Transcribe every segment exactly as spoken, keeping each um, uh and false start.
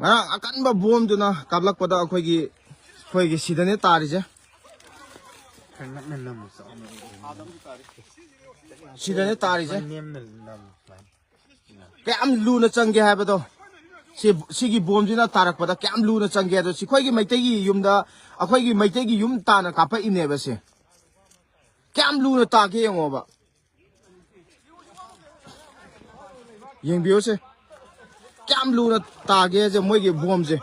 ꯉꯔꯥꯡ ꯑꯀꯟꯕ ꯕꯣꯝꯗꯨꯅ ꯀꯥꯞꯂꯛꯄꯗ ꯑꯩꯈꯣꯏꯒꯤ, ꯑꯩꯈꯣꯏꯒꯤ ꯁꯤꯗꯅꯦ ꯇꯥꯔꯤꯁꯦ꯫ ꯈꯔ ꯅꯛꯅ ꯅꯝꯃꯨ, ꯆꯥꯎꯅ꯫ ꯁꯤꯗꯅꯦ ꯇꯥꯔꯤꯁꯦ꯫ ꯈꯔ ꯅꯦꯝꯅ ꯅꯝꯃꯨ, ꯁꯨꯃꯥꯏꯅ꯫ ꯀꯌꯥꯝ ꯂꯨꯅ ꯆꯪꯒꯦ ꯍꯥꯏꯕꯗꯣ, ꯁꯤ, ꯁꯤꯒꯤ ꯕꯣꯝꯁꯤꯅ ꯇꯥꯔꯛꯄꯗ ꯀꯌꯥꯝ ꯂꯨꯅ ꯆꯪꯒꯦ ꯑꯗꯣ, ꯁꯤ ꯑꯩꯈꯣꯏꯒꯤ ꯃꯩꯇꯩꯒꯤ ꯌꯨꯝꯗ, ꯑꯩꯈꯣꯏꯒꯤ ꯃꯩꯇꯩꯒꯤ ꯌꯨꯝ ꯇꯥꯅ ꯀꯥꯞꯄꯛꯏꯅꯦꯕ ꯁꯦ꯫ ꯀꯌꯥꯝ ꯂꯨꯅ ꯇꯥꯒꯦ ꯌꯦꯡꯉꯣꯕ꯫ ꯌꯦꯡꯕꯤꯌꯨꯁꯦ, ꯀꯌꯥꯝ ꯂꯨꯅ ꯇꯥꯒꯦꯁꯦ ꯃꯣꯏꯒꯤ ꯕꯣꯝꯁꯦ꯫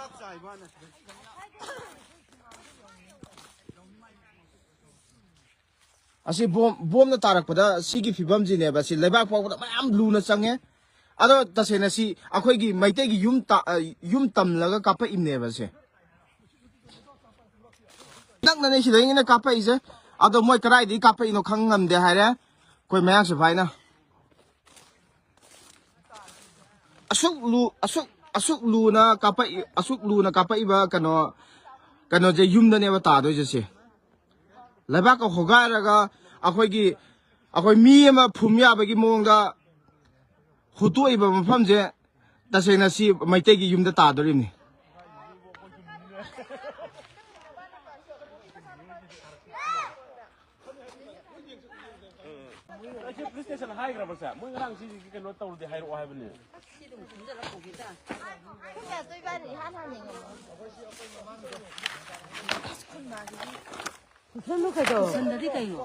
ꯑꯁꯤ ꯕꯣꯝ, ꯕꯣꯝꯅ ꯇꯥꯔꯛꯄꯗ ꯁꯤꯒꯤ ꯐꯤꯕꯝꯁꯤꯅꯦꯕ꯫ ꯁꯤ ꯂꯩꯕꯥꯛ ꯐꯥꯎꯕꯗ ꯃꯌꯥꯝ ꯂꯨꯅ ꯆꯪꯉꯦ꯫ ꯑꯗꯣ ꯇꯁꯦꯡꯅ ꯁꯤ ꯑꯩꯈꯣꯏꯒꯤ ꯃꯩꯇꯩꯒꯤ ꯌꯨꯝ ꯇ-, ꯑ, ꯌꯨꯝ ꯇꯝꯂꯒ ꯀꯥꯞꯄꯛꯏꯕꯅꯦꯕ ꯁꯦ꯫ ꯅꯛꯅꯅꯦ ꯁꯤꯗꯒꯤꯅ ꯀꯥꯞꯄꯛꯏꯁꯦ꯫ ꯑꯗꯣ ꯃꯣꯏ ꯀꯗꯥꯏꯗꯒꯤ ꯀꯥꯞꯄꯛꯏꯅꯣ ꯈꯪ ꯉꯝꯗꯦ ꯍꯥꯏꯔꯦ ꯑꯩꯈꯣꯏ ꯃꯌꯥꯡ ꯁꯤꯐꯥꯏꯅ꯫ ꯑꯁꯨꯛ ꯂꯨ-, ꯑꯁꯨꯛ, ꯑꯁꯨꯛ ꯂꯨꯅ ꯀꯥꯞꯄꯛꯏ, ꯑꯁꯨꯛ ꯂꯨꯅ ꯀꯥꯞꯄꯛꯏꯕ ꯀꯩꯅꯣ, ꯀꯩꯅꯣꯁꯦ ꯌꯨꯝꯗꯅꯦꯕ ꯇꯥꯗꯣꯏꯁꯦ ꯁꯦ꯫ ꯂꯩꯕꯥꯛꯀ ꯍꯣꯒꯥꯏꯔꯒ ꯑꯩꯈꯣꯏꯒꯤ, ꯑꯩꯈꯣꯏ ꯃꯤ ꯑꯃ ꯐꯨꯝ ꯌꯥꯕꯒꯤ ꯃꯑꯣꯡꯗ ꯍꯨꯠꯇꯣꯛꯏꯕ ꯃꯐꯝꯁꯦ ꯇꯁꯦꯡꯅ ꯁꯤ ꯃꯩꯇꯩꯒꯤ ꯌꯨꯝꯗ ꯇꯥꯗꯣꯔꯤꯕꯅꯤ꯫ ꯑꯩꯁꯦ ꯄꯨꯂꯤꯁ ꯁ꯭ꯇꯦꯁꯟ ꯍꯥꯏꯈ꯭ꯔꯕ ꯁꯦ? ꯃꯣꯏ ꯉꯔꯥꯡ ꯁꯤꯒꯤ ꯀꯩꯅꯣ ꯇꯧꯔꯗꯤ ꯍꯥꯏꯔꯛꯑꯣ ꯍꯥꯏꯕꯅꯦ꯫ ꯄꯨꯁꯜꯂꯨ ꯀꯩꯗꯧ? ꯄꯨꯁꯟꯗꯗꯤ ꯀꯩꯅꯣ?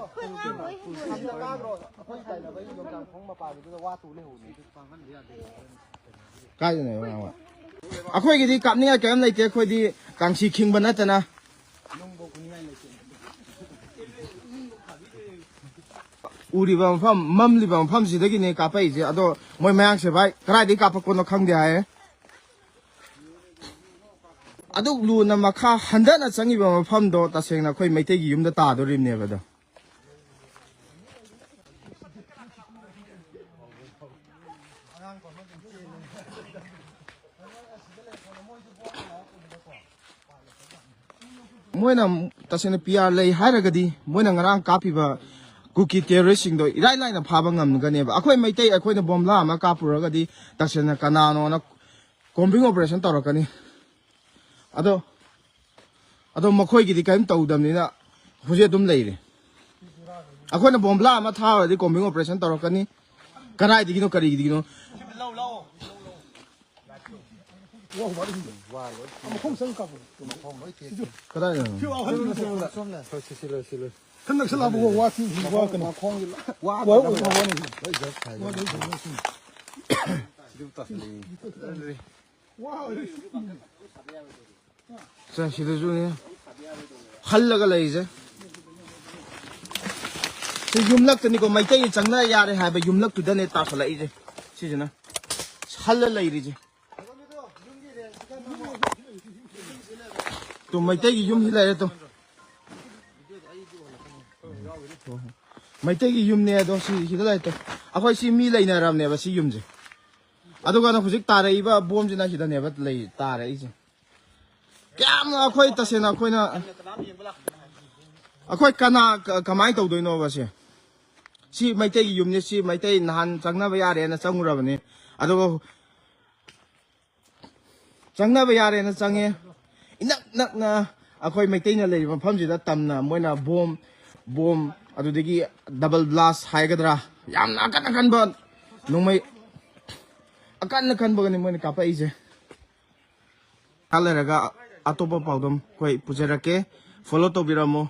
ꯀꯥꯏꯗꯅꯣ ꯌꯦꯡꯉꯣ꯫ ꯑꯩꯈꯣꯏꯒꯤꯗꯤ ꯀꯥꯞꯅꯤꯡꯉꯥꯏ ꯀꯔꯤꯝ ꯂꯩꯇꯦ, ꯑꯩꯈꯣꯏꯗꯤ ꯀꯥꯡꯁꯤ ꯈꯤꯡꯕ ꯅꯠꯇꯅ꯫ ꯎꯔꯤꯕ ꯃꯐꯝ, ꯃꯝꯂꯤꯕ ꯃꯐꯝꯁꯤꯗꯒꯤꯅꯦ ꯀꯥꯞꯄꯛꯏꯁꯦ꯫ ꯑꯗꯣ ꯃꯣꯏ ꯃꯌꯥꯡ ꯁꯤꯐꯥꯏ ꯀꯗꯥꯏꯗꯒꯤ ꯀꯥꯞꯄꯛꯄꯅꯣ ꯈꯪꯗꯦ ꯍꯥꯏꯌꯦ꯫ ꯑꯗꯨꯛ ꯂꯨꯅ ꯃꯈꯥ ꯍꯟꯊꯅ ꯆꯪꯉꯤꯕ ꯃꯐꯝꯗꯣ ꯇꯁꯦꯡꯅ ꯑꯩꯈꯣꯏ ꯃꯩꯇꯩꯒꯤ ꯌꯨꯝꯗ ꯇꯥꯗꯣꯔꯤꯕꯅꯦꯕ ꯑꯗꯣ꯫ ꯃꯣꯏꯅ ꯇꯁꯦꯡꯅ ꯄꯤ ꯑꯥꯔ ꯂꯩ ꯍꯥꯏꯔꯒꯗꯤ ꯃꯣꯏꯅ ꯉꯔꯥꯡ ꯀꯥꯞꯄꯤꯕ ꯀꯨꯀꯤ ꯇꯦꯔꯣꯔꯤꯁꯁꯤꯡꯗꯣ ꯏꯔꯥꯏ ꯂꯥꯏꯅ ꯐꯥꯕ ꯉꯝꯒꯅꯦꯕ꯫ ꯑꯩꯈꯣꯏ ꯃꯩꯇꯩ ꯑꯩꯈꯣꯏꯅ ꯕꯣꯝꯂꯥ ꯑꯃ ꯀꯥꯞꯄꯨꯔꯒꯗꯤ ꯇꯁꯦꯡꯅ ꯀꯅꯥꯅꯣꯅ Combing operation ꯇꯧꯔꯛꯀꯅꯤ꯫ ꯑꯗꯣ ꯑꯗꯣ ꯃꯈꯣꯏꯒꯤꯗꯤ ꯀꯔꯤꯝ ꯇꯧꯗꯕꯅꯤꯅ ꯍꯧꯖꯤꯛ ꯑꯗꯨꯝ ꯂꯩꯔꯦ꯫ ꯑꯩꯈꯣꯏꯅ ꯕꯣꯝꯕ꯭ꯂꯥ ꯑꯃ ꯊꯥꯔꯨꯔꯗꯤ combing operation ꯇꯧꯔꯛꯀꯅꯤ꯫ ꯀꯗꯥꯏꯗꯒꯤꯅꯣ ꯀꯔꯤꯒꯤꯅꯣ? ꯀꯗꯥꯏꯗꯅꯣ? ꯈꯔ ꯅꯛꯁꯜꯂꯛꯑꯕ ꯋꯥ ꯊꯤ ꯋꯥ ꯀꯩꯅꯣ꯫ ꯋꯥ ꯋꯥ ꯋꯥ ꯋꯥ ꯅꯤ꯫ ꯁꯦ, ꯁꯤꯗꯁꯨꯅꯦ ꯍꯜꯂꯒ ꯂꯩꯔꯤꯁꯦ꯫ ꯁꯤ ꯌꯨꯝꯂꯛꯇꯅꯤꯀꯣ, ꯃꯩꯇꯩ ꯆꯪꯅ ꯌꯥꯔꯦ ꯍꯥꯏꯕ ꯌꯨꯝꯂꯛꯇꯨꯗꯅꯦ ꯇꯥꯁꯜꯂꯛꯏꯁꯦ꯫ ꯁꯤꯁꯤꯅ ꯍꯜꯂ ꯂꯩꯔꯤꯁꯦ꯫ ꯇꯨ, ꯃꯩꯇꯩꯒꯤ ꯌꯨꯝꯁꯤ ꯂꯩꯔꯦ ꯇꯨ꯫ ꯃꯩꯇꯩꯒꯤ ꯌꯨꯝꯅꯦ ꯑꯗꯣ ꯁꯤ, ꯁꯤꯗ ꯂꯩꯔꯦ ꯇꯨ꯫ ꯑꯩꯈꯣꯏ ꯁꯤ ꯃꯤ ꯂꯩꯅꯔꯕꯅꯦꯕ ꯁꯤ ꯌꯨꯝꯁꯦ꯫ ꯑꯗꯨꯒ ꯍꯧꯖꯤꯛ ꯇꯥꯔꯛꯏꯕ ꯕꯣꯝꯁꯤꯅ ꯁꯤꯗꯅꯦꯕ ꯂꯩ, ꯇꯥꯔꯛꯏꯁꯦ꯫ ꯀꯌꯥꯝꯅ ꯑꯩꯈꯣꯏ ꯇꯁꯦꯡꯅ ꯑꯩꯈꯣꯏꯅ, ꯑꯩꯈꯣꯏ ꯀꯅꯥ, ꯀ-, ꯀꯃꯥꯏꯅ ꯇꯧꯗꯣꯏꯅꯣꯕ ꯁꯦ? ꯁꯤ ꯃꯩꯇꯩꯒꯤ ꯌꯨꯝꯅꯤ, ꯁꯤ ꯃꯩꯇꯩ ꯅꯍꯥꯟ ꯆꯪꯅꯕ ꯌꯥꯔꯦꯅ ꯆꯪꯉꯨꯔꯕꯅꯤ꯫ ꯑꯗꯨꯒ ꯆꯪꯅꯕ ꯌꯥꯔꯦꯅ ꯆꯪꯉꯦ꯫ ꯏꯅꯛ ꯅꯛꯅ ꯑꯩꯈꯣꯏ ꯃꯩꯇꯩꯅ ꯂꯩꯔꯤꯕ ꯃꯐꯝꯁꯤꯗ ꯇꯝꯅ ꯃꯣꯏꯅ ꯕꯣꯝ, ꯕꯣꯝ, ꯑꯗꯨꯗꯒꯤ double blast ꯍꯥꯏꯒꯗ꯭ꯔꯥ, ꯌꯥꯝꯅ ꯑꯀꯟ ꯑꯀꯟꯕ ꯅꯣꯡꯃꯩ ꯑꯀꯟ ꯑꯀꯟꯕꯒꯅꯤ ꯃꯣꯏꯅ ꯀꯥꯞꯄꯛꯏꯁꯦ꯫ ꯉꯥꯏꯍꯥꯛ ꯂꯩꯔꯒ ꯑꯇꯣꯞꯄ ꯄꯥꯎꯗꯝ ꯑꯩꯈꯣꯏ ꯄꯨꯖꯔꯛꯀꯦ꯫ Follow ꯇꯧꯕꯤꯔꯝꯃꯣ꯫